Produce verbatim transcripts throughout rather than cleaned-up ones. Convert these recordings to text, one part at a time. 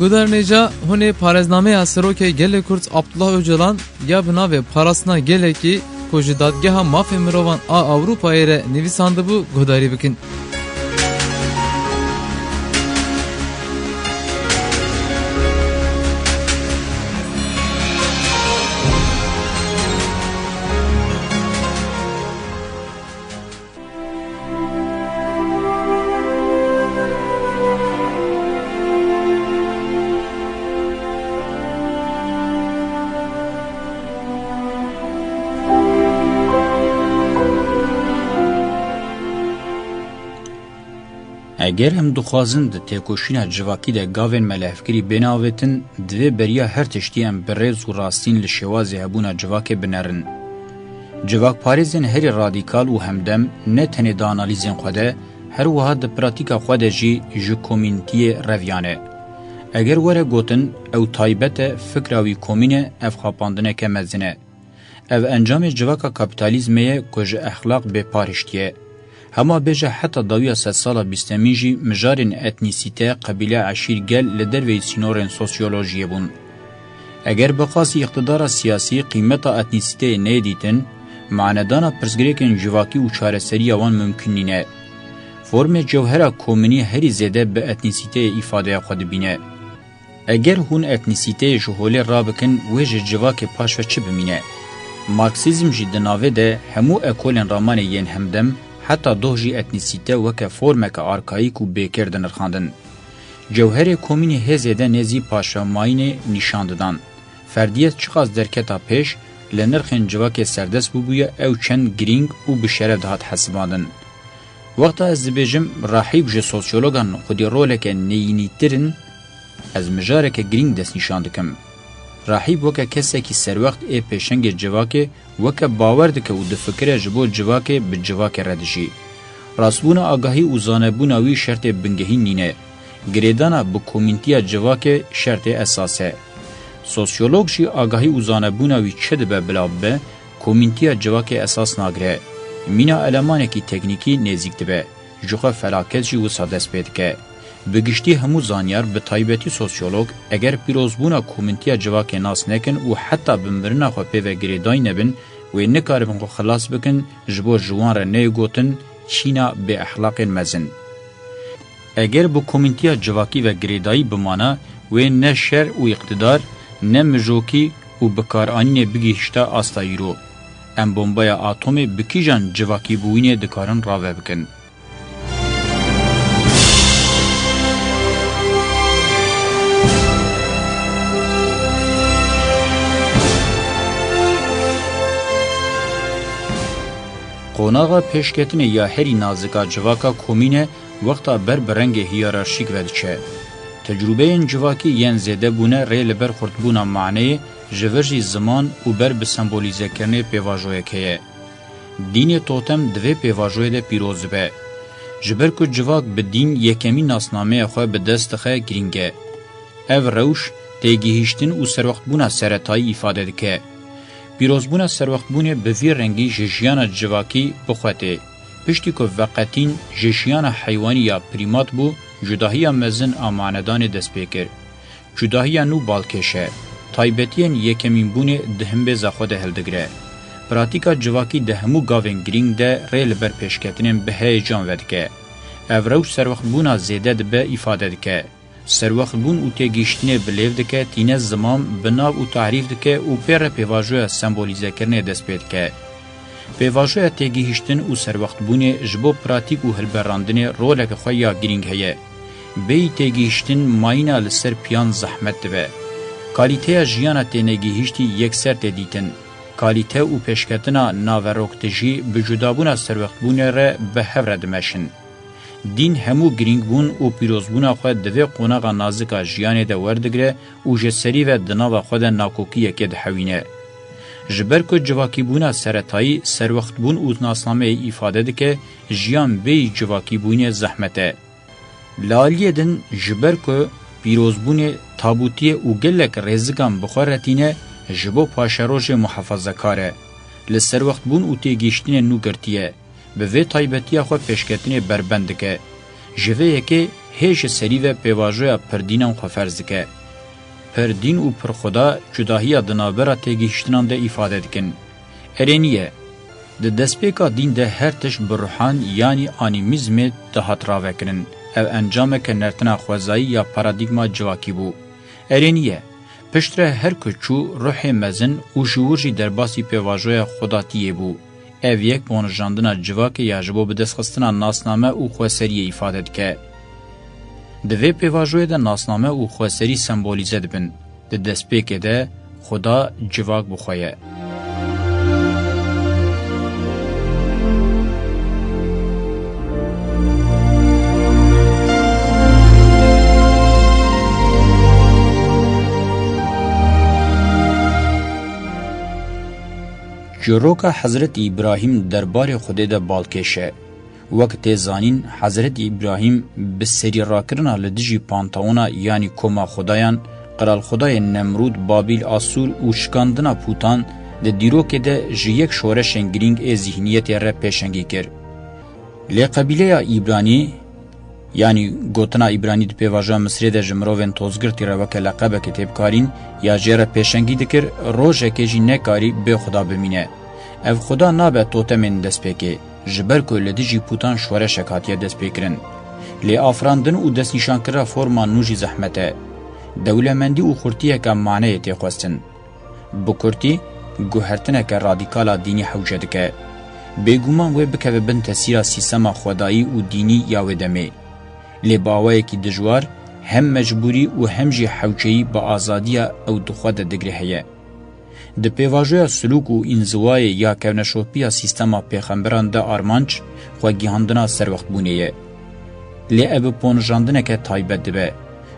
Guhdarên hêja, hûn ê parêznameya Serokê Gelê Kurd Abdullah Ocalan ya bi navê Parastina Gelekî ku ji Dadgeha Mafê Mirovan a Ewropayê re nivîsandibû guhdarî bikin. Eger em dixwazin di têkoşîna civakî de gavên me li hevkirî bêne avêtin, divê beriya her tiştî em bi rêz û rastîn li şêwazê hebûna civakê binerin. Civakparêzên herî radîkal û hemdem ne tenê di analîzên xwe de, her wiha di pratîka xwe de jî ji komînitiyê reviyane. Eger were gotin, ew taybet e, fikra wî komîn e, ev xapandineke mezin e. Ev encamê civaka kapîtalîzmê ye ku ji exlaq bêpar hiştiye. Hema bêje heta dawiya sedsala bîstemîn jî mijarên etnîsîte, qebîle, eşîr, gel li derveyî sînorên sosyolojiyê bûn. Eger bi qasî îqtidara siyasî qîmeta etnîsîteyê neyê dîtin, manedana pirsgirêkên civakî û çareseriya wan mimkun nîne. Formê cewhera komînî herî zêde bi etnîsîteyê îfadeya xwe dibîne. Eger hûn etnîsîteyê ji holê rabikin, wê ji civakê paş ve çi bimîne? Marksîzm jî di navê de hemû ekolên ramanê yên hemdem, heta doh jî etnîsîte weke formeke arkayîk û bêkêr dinirxandin. Cewherê komînê hê zêde nêzî paşvemayînê nîşan didan. Ferdiyet çiqas derketa pêş, li nirxên civakê serdest bûbûye, ew çend girîng û bi şeref dihat hesibandin. Wexta ez dibêjim, Rahîb ji sosyologan xwedî roleke neyînîtir in, ez mijareke girîng destnîşan dikim. Rahîb weke kesekî serwext ê pêşengê civakê, weke bawer dike û difikire ji bo civakê bi civakê re dijî. Rastbûna agahî û zanebûna wî şertê bingehîn nîne. Girêdana bi komîntiya civakê şertê esas e. Sosyolog jî agahî û zanebûna wî çi dibe bila bibe, komîntiya civakê esas nagire. Mîna elemanekî teknîkî nêzîk dibe. Ji xwe felaket jî wisa dest pê dike. Bi giştî hemû zanyar, bi taybetî sosyolog, eger pîrozbûna komîntiya civakê nas nekin û heta bi mirina xwe pê ve girêdayî nebin, wê nikaribin xwe xilas bikin, ji bo ji wan re neyê gotin çîna bêexlaqên mezin. Eger bi komîntiya civakî ve girêdayî bimana, wê ne şer û îqtidar, ne mijokî û bikaranînê bigihişta asta îro. Em bombaya atomê bi kîjan civakîbûyînê dikarin rave bikin? Qonaxa pêşketinê ya herî nazik a civaka komîn e, wexta ber bi rengê hiyerarşîk ve diçe. Tecrûbeyên civakî yên zêde bûne rê li ber xurtbûna maneyê, ji vir jî ziman û ber bi sembolîzekirinê pêvajoyek heye. Dînê totem di vê pêvajoyê de pîroz dibe. Ji ber ku civak bi dîn yekemîn nasnameya xwe bi dest dixe, girîng e. Ev rewş têgihîştin û serwextbûna seretayî îfade dike. Pîrozbûna serwextbûnê bi vî rengî ji jiyana civakî bi xwe tê. Piştî ku veqetîn ji jiyana heywanî ya prîmat bû, cudahiya mezin a manedanê dest pê kir. Cudahiya nû balkêş e. Taybetiyên yekemînbûnê di himbêza xwe de hildigire. Pratîka civakî di hemû gavên girîng de rê li ber pêşketinên bi heyecan vedike. Ev rewş serwextbûna zêde dibe îfade dike. Serwextbûn û têgihiştinê bi lêv dike, tîne ziman bi nav û tarîf dike û pê re pêvajoya sembolîzekirinê dest pê dike. Pêvajoya têgihiştin û serwextbûnê ji bo pratîk û hilberandinê roleke xwe ya girîng heye. Bêyî têgihiştin mayîna li ser piyan zehmet dibe. Kalîteya jiyana tênegihiştî yekser tê dîtin. Kalîte û pêşketina naveroktijî bi cudabûna serwextbûnê re bi hev re dimeşin. Dîn hemû girîngbûn û pîrozbûna xwe di vê qonaxa nazik a jiyanê de werdigire û ji serî ve di nava xwe de nakokiyekê dihewîne. Ji ber ku civakîbûna seretayî serwextbûn û nasnameyê îfade dike, jiyan bêyî civakîbûnê zehmet e. Li aliyê din, ji ber ku pîrozbûnê tabûtiyê û gelek rêzikan bi xwe re tîne, ji bo paşerojê muhafazekar e. Li serwextbûn û têgihiştinên nû girtiye. Bi vê taybetiya xwe pêşketinê berbend dike. Ji vê yekê hê ji serî ve pêvajoya pirdînan xwe ferz dike. Pirdîn û pirxweda cudahiya di navbera têgihiştinan de îfade dikin. Erê nî ye. Di destpêka dîn de her tişt bi ruhan yanî anîmîzmê dihat ravekirin. Ev encameke nertina xwezayî ya paradîgma civakî bû. Erê nî ye. Piştre her ku çû ruhê mezin û ji wir jî derbasî pêvajoya xwedatiyê bû. Ev yek ponijandina civakê ya ji bo bidestxistina nasname û xweseriyê îfade dike. Di vê pêvajoyê de nasname û xweserî sembolîze dibin. Di destpêkê de Xuda civak bi xwe ye. Çîroka Hezretî Îbrahîm derbarê Xwedê de balkêş e. Wek tê zanîn, Hezretî Îbrahîm bi serî rakirina li dijî Panteona, yanî koma xudayan, qiralxudayên Nemrûd, Babîl, Asûr û şikandina pûtan di dîrokê de ji yek şoreşên girîng ê zîhniyetê re pêşengî kir. Lê qebîleya Îbranî, yanî gotina Îbranî di pêvajoya Misirê de ji mirovên tozgirtî re weke leqebekê tê bikarîn, ya jê re pêşengî dikir, rojekê jî nekarî bê xuda bimîne. Ev xuda nabe totemên destpêkê, ji ber ku li dijî pûtan şoreşek hatiye destpêkirin. Lê afirandin û destnîşankirina forma nû jî zehmet e. Dewlemendî û xurtiyeke maneyê tê xwestin. Bi kurtî, guhertineke radîkal a dînî hewce dike. Bêguman wê bikeve bin tesîra sîstema xwedayî û dînî ya wê demê. Lê bi awayekî dijwar, hem mecbûrî û hem jî hewceyî bi azadiya ew di xwe de digre heye. Di pêvajoya silûk û înziwayê ya kevneşopiya sîstema pêxemberan de armanc xwegihandina serwextbûnê ye. Lê ev bi ponijandineke taybet dibe.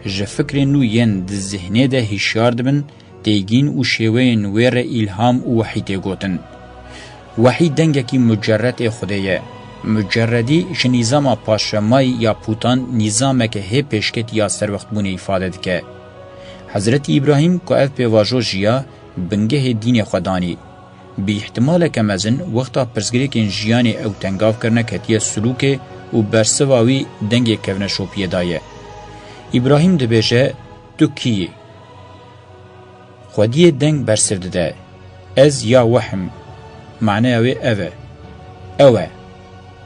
Ji fikrên nû yên di zihnê de hişyar dibin, têgîn û şêweyên wê re îlham û wehî tê gotin. Wehî dengekî mucerred ê Xwedê ye. Mucerredî ji nîzama paşvemayî ya pûtan nîzameke hê pêşketî ya serwextbûnê îfade dike. Hezretî Îbrahîm ku ev pêvajo jiya, bingehê dînê xwe danî. Bi îhtimaleke mezin wexta pirsgirêkên jiyanê ew tengav kirine ketiye silûkê û bersiva wî dengê kevneşopiyê daye. Îbrahîm dibêje, Tu kî yî? Xwediyê deng bersiv dide. Ez ya weh im. Maneya wê ev e. Ew e.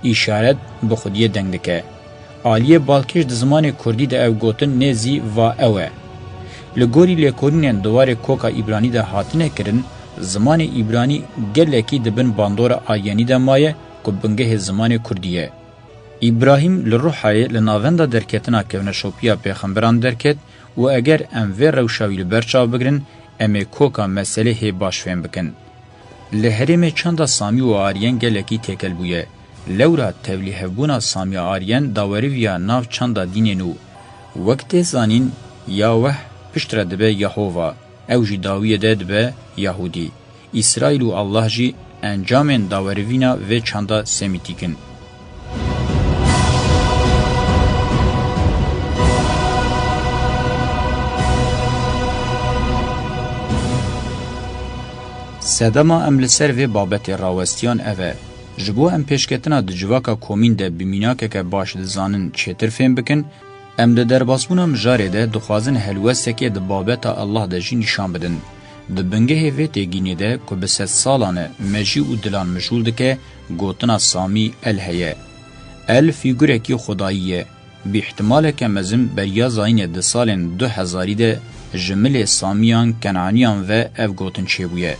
Îşaret bi xwediyê deng dike. Aliyê balkêş di zimanê kurdî de ev gotin nêzî va ew e. Li gorî lêkolînên di warê koka îbranî de hatine kirin, zimanê îbranî gelekî di bin bandora aryenî de maye ku bingehê zimanê kurdî ye. Îbrahîm li Ruhayê li navenda derketina kevneşopiya pêxemberan derket û eger em vê rewşa wî li ber çav bigirin, em ê koka meselê hê baş fêm bikin. Li herêmê çanda Samî û Aryen gelekî têkel bûye. Lewra tevlîhevbûna Samî Aryen daweriviya nav çanda dînê nû. Wek tê zanîn, Yaweh piştre dibe Yehova. Ew jî dawiyê de dibe Yahûdî. Îsraîl û Allah jî encamên dawerivîna vê çanda semîtîk in. Sedema em li ser vê babetê rawestiyan ev e, ji bo em pêşketina di civaka komîn de bi mînakeke baş dizanin çêtir fêm bikin, em di derbasbûna mijarê de dixwazin helwestekê di babeta Allah de jî nîşan bidin. Di bingehê vê têgînê de ku bi sedsalan e mejî û dilan mijûl dike, gotina Samî El heye. El fîgurekî xwedayî ye. Bi îhtimaleke mezin beriya zayînê di salên du hezarî de ji milê Samiyan, Kenaniyan ve ev gotin çêbûye.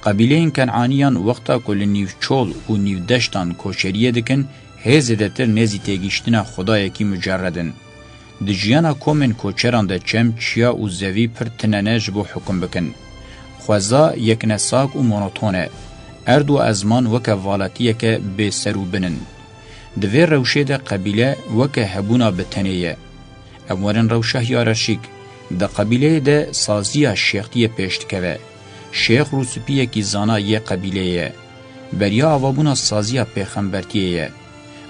Qebîleyên Kenaniyan wexta ku li nîvçol û nîvdeştan koçeriyê dikin, hê zêdetir nêzî têgihiştina xwedayekî mucerred in. Di jiyana komên koçeran de çem, çiya û zevî pir tine ne ji bo hukum bikin. Xweza yeknesak û monoton e. Erd û ezman weke valetiyeke bê ser û bin in. Di vê rewşê de qebîle weke hebûna bi tenê ye. Em werin rewşa hiyerarşîk. Di qebîleyê de saziya şêxtiyê pêş dikeve. Şêx rûspiyekî zana yê qebîleyê ye. Beriya avabûna saziya pêxembertiyê ye.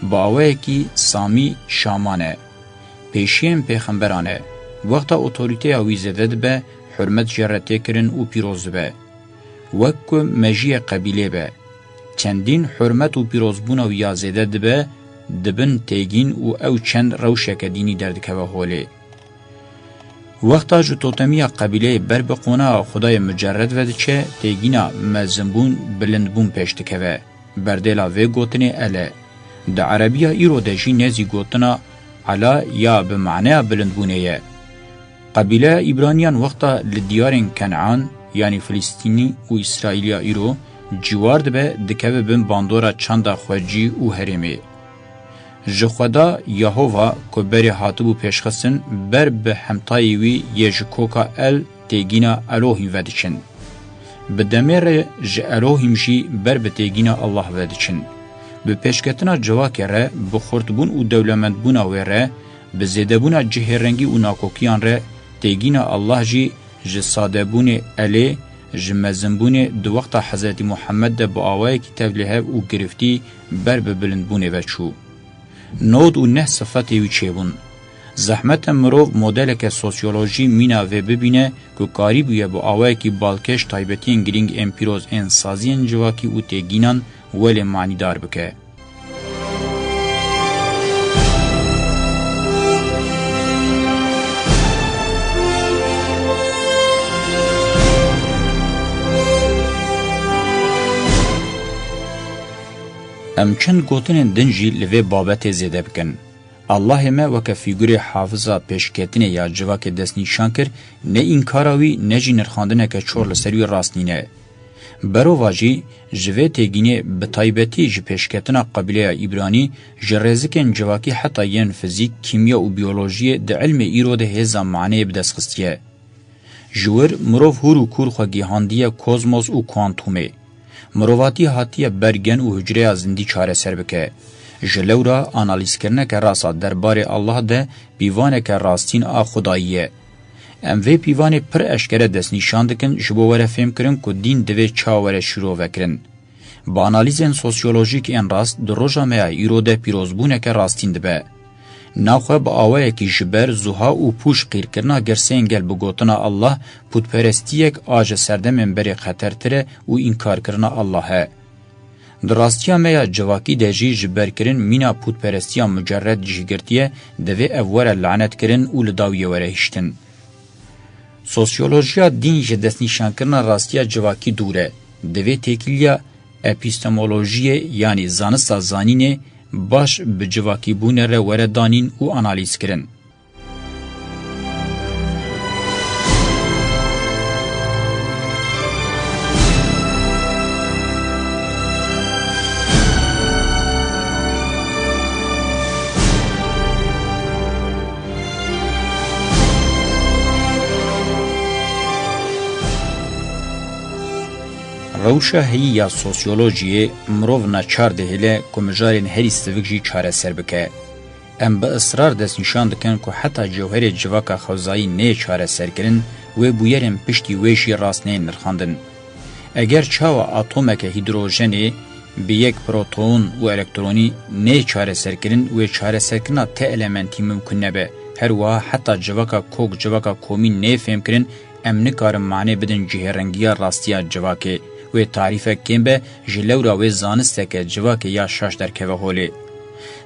Bi awayekî Samî şaman e. Pêşiyên pêxemberan e. Wexta otorîteya wî zêde dibe, hurmet jê re tê kirin û pîroz dibe. Wek ku mejiyê qebîlê be. Çendîn hurmet û pîrozbûna wî ya zêde dibe dibin têgîn û ew çend rewşeke dînî derdikeve holê. Wexta ji totemiya qebîleyê ber bi qonaxa Xwedayê mucerred ve diçe, têgîna mezinbûn, bilindbûn pêş dikeve. Berdêla vê gotinê El e. Di erebiya îro de jî ne zî gotina Ela ya bi maneya bilindbûnê ye. Qebîleya Îbraniyan wexta li diyarên Kenan, yanî Filistînî û Îsraîliya îro, ciwar dibe, dikeve bin bandora çanda xwecî û herêmê. Ji Xweda Yehova ku berê hatibû pêşxistin, ber bi hemtayê wî yê ji koka El têgîna Elohîm ve diçin. Bi demê re ji Elohîm jî ber bi têgîna Allah ve diçin. Bi pêşketina civakê re, bi xurtbûn û dewlemendbûna wê re, bi zêdebûna cihêrengî û nakokiyan re, têgîna Allah jî ji sadebûnê Elê, ji mezinbûnê di wexta Hezretî Muhammed de bi awayekî tevlîhev û giriftî ber bi bilindbûnê ve çû. Nod û neh sifetê wî çêbûn. Zehmet e mirov modeleke sosyolojî mîna vê bibîne ku karîbûye bi awayekî balkêş taybetiyên girîng ên pîroz ên saziyên civakî û têgînan welê manîdar bike. Em çend gotinên din jî li vê babetê zêde bikin. Allahê me weke fîgurê hafiza pêşketinê ya civakê destnîşan kir, ne înkara wî, ne jî nirxandineke çor li ser wî rast nîne. Berova jî, ji vê têgînê, bi taybetî ji pêşketina qebîleya Îbranî, ji rêzikên civakî heta yên fizîk, kîmya û biyolojiyê di ilmê îro de hêza maneyê bi dest xistiye. Ji wir, mirov hûr û kûr xwe gihandiye kozmos û kuantumê. Mirovatî hatiye ber gen û hucreya zindî çareser bike. Ji lewra analîzkirineke rast a derbarê Allah de pîvaneke rastîn a Xwedayî ye. Em vê pîvanê pir eşkere destnîşan dikin ji bo were fêmkirin ku dîn divê çawa were şîrovekirin. Bi analîzên sosyolojîk ên rast di roja me ya îro de pîrozbûneke rastîn dibe. Naxwe bi awayekî ji ber zuha û pûç qîrkirina girseyên gel bi gotina Allah, pûtperestiyek a ji serdemên berê xetertir e û înkarkirina Allah e. Di rastiya me ya civakî de jî ji berkirin mîna pûtperestiya mucerred cih girtiye, divê ev were lanetkirin û li dawiyê were hiştin. Sosyolojiya dîn ji destnîşankirina rastiya civakî dûr e. Divê têkiliya epistemolojiyê, yanî zanista zanînê, baş bi civakîbûnê re were danîn û analîzkirin. Rewşa heyî ya sosyolojiyê mirov naçar dihêle ku mijarên herî sivik jî çareser bike. Em bi israr destnîşan dikin ku heta cewherê civaka xwezayî neyê çareserkirin, wê bûyerên piştî wê jî rast neyên nirxandin. Eger çawa atomeke hîdrojenê bi yek proton û elektronî neyê çareserkirin, wê çareserkirina ti elementî mimkun nebe. Her wiha heta civaka kok, civaka komî neyê fêmkirin, em nikarin manê bidin cihêrengiya rastiya civakê. Wê tarîfek kêm be, ji lewra wê zanisteke civakê ya şaş derkeve holê.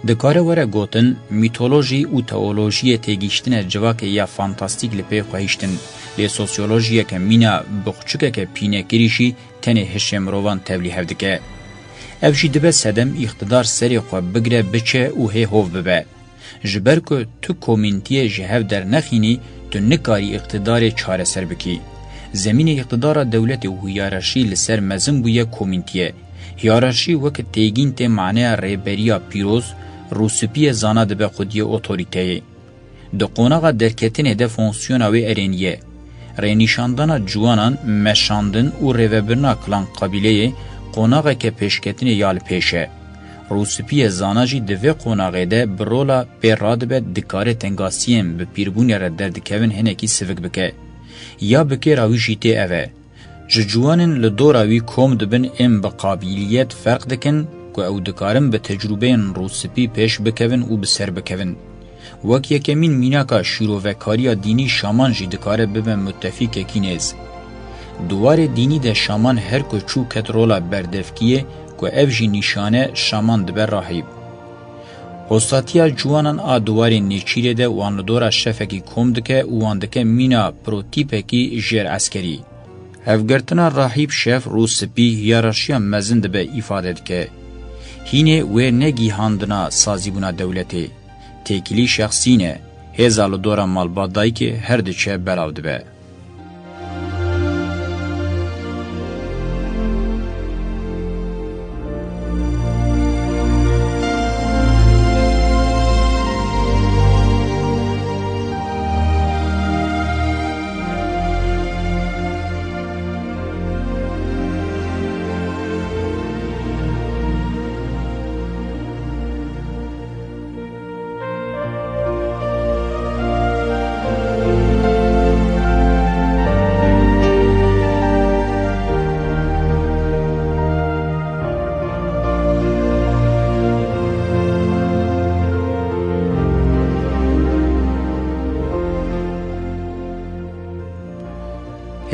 Dikare were gotin, mîtolojî û teolojiyê têgihiştine civakê ya fantastîk li pê xwe hiştin, lê sosyolojiyeke mîna bi xuçikeke pînekirî jî tenê hişê mirovan tevlîhev dike. Ev jî dibe sedem îqtidar serê xwe bigire, biçe û hê hov bibe. Ji ber ku tu komîntiyê ji hev dernexînî, tu nikarî îqtidarê çareser bikî. Zemînê îqtidara dewletê û hiyerarşî li ser mezin bûye komîntiyê. Hiyerarşî weke têgîn tê maneya rêberiya pîroz, rûspiyê zana dibe xwediyê otorîteyê. Di qonaxa derketinê de fonksiyona wê erênî ye. Rênîşandana ciwanan, meşandin û rêvebirina klan qebîleyê qonaxeke pêşketinê ya li pêş e. Rûspiyê zana jî di vê qonaxê de bi rola pê radibe, dikare tengasiyên bi pîrbûnê re derdikevin hinekî sivik bike. Ya bi kêra wî jî tê ev e. Ji ciwanên li dora wî kom dibin ên bi qabîliyet ferq dikin ku ew dikarin bi tecrûbeyên rûspî pêş bikevin û bi ser bikevin. Wek yekemîn mînaka şîrovekariya dînî şaman jî dikare bibe mutefîkekî nêz. Di warê dînî de şaman her ku çû ket rola berdevkiyê ku ev jî nîşane şaman dibe rahîb. Hostatiya ciwanan a di warê nêçîrê de wan li dora şefekî kom dike û wan dike mîna protîpekî jêr eskerî. Hevgirtina Rahîb Şef Rûspî hiyerarşiya mezin dibe îfade dike. Hînê wê ne gîhandina sazîbûna dewletê. Têkilî şexsî ne. Hêza li dora malbat dayikê her diçe belav dibe.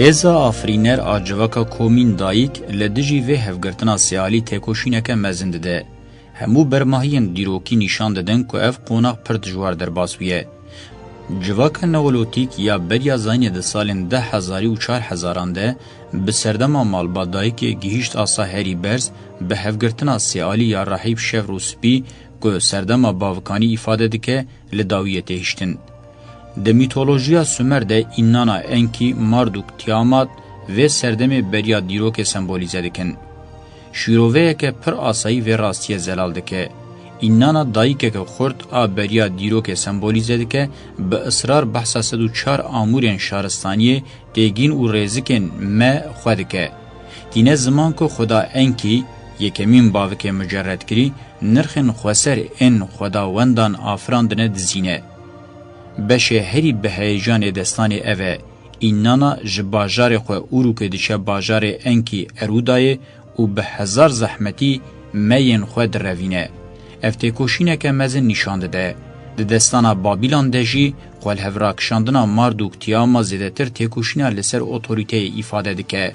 Hêza afirîner a civaka komîn dayik li dijî vê hevgirtina sêalî têkoşîneke mezin dide. Hemû bermahiyên dîrokî nîşan didin ku ev qonax pir dijwar derbas bûye. Civaka neolotîk ya beriya zayînê di salên deh hezarî û çar hezaran de bi serdema malbat dayikê gihîşt asa herî berz, bi hevgirtina sêalî ya Rahîb Şef Rûspî ku serdema bavikanî îfade dike, li dawiyê tê hiştin. Di mîtolojiya Sumer de Înnana Enkî, Marduk, Tiamat vê serdemê beriya dîrokê sembolîze dikin. Şîroveyeke pir asayî vê rastiyê zelal dike. Înnana dayikeke xurt a beriya dîrokê sembolîze dike, bi israr behsa sed û çar amûrên şaristaniyê têgîn û rêzikên me xwe dike. Tîne ziman ku Xweda Enkî, yekemîn bavikê mucerredkirî, nirxên xweser ên xwedawendan afirandine dizîne. Beşê herî bi heyecanê destanê ev e, Înnana ji bajarê xwe Urukê diçe bajarê Enkî Erûdayê û bi hezar zehmetî meyên xwe direvîne. Ev têkoşîneke mezin nîşan dide. Di destana Babîlan de jî xwelhevrakişandina Mardûk Tiyama zêdetir têkoşîna li ser otorîteyê îfade dike.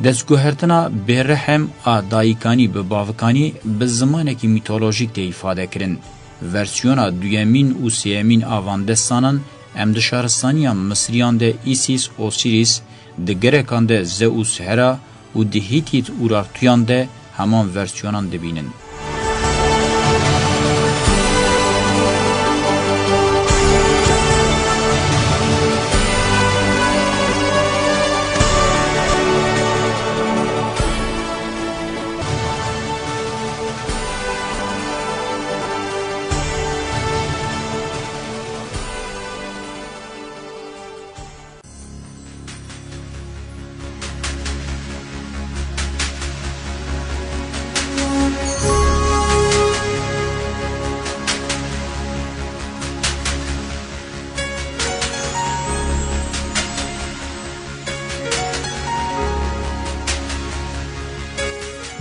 Destguhertina bêrehem a dayikanî bi bavikanî bi zimanekî mîtolojîk tê îfade kirin. Versiyona duyemîn û sêyemîn a van destanan em di şaristaniya Misiriyan de Îsîs, Osîrîs, di gerekan de Zeus, Hera û di Hîtît Urartuyan de heman versiyonan dibînin.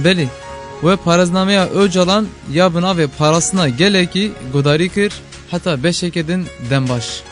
Belê, we parêznameya Ocalan ya bi navê Parastina Gelekî guhdarî kir, heta beşeke din dem baş.